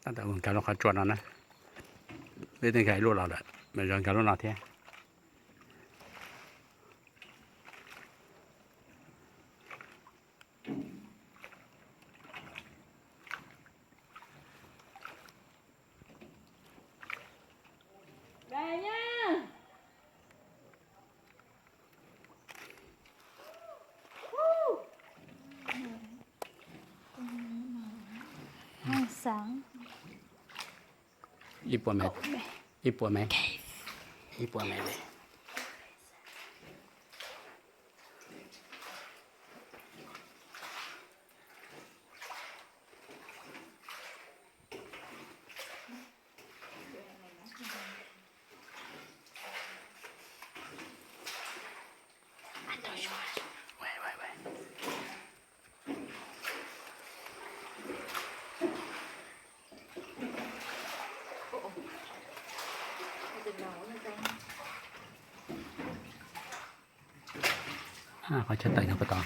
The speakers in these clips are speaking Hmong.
Tab tom mus nkag lub qhov tsua no na. Peb twb nkag ib lub los lawm, mas zov nkag lub no thiab. Ib puas me, ib puas me, ib puas me li. Qhov chaw tawm no puas tau?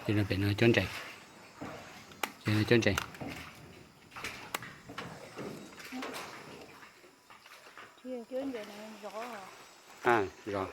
Ces no pem no cuab ntses, ces no cuab ntses. Zov.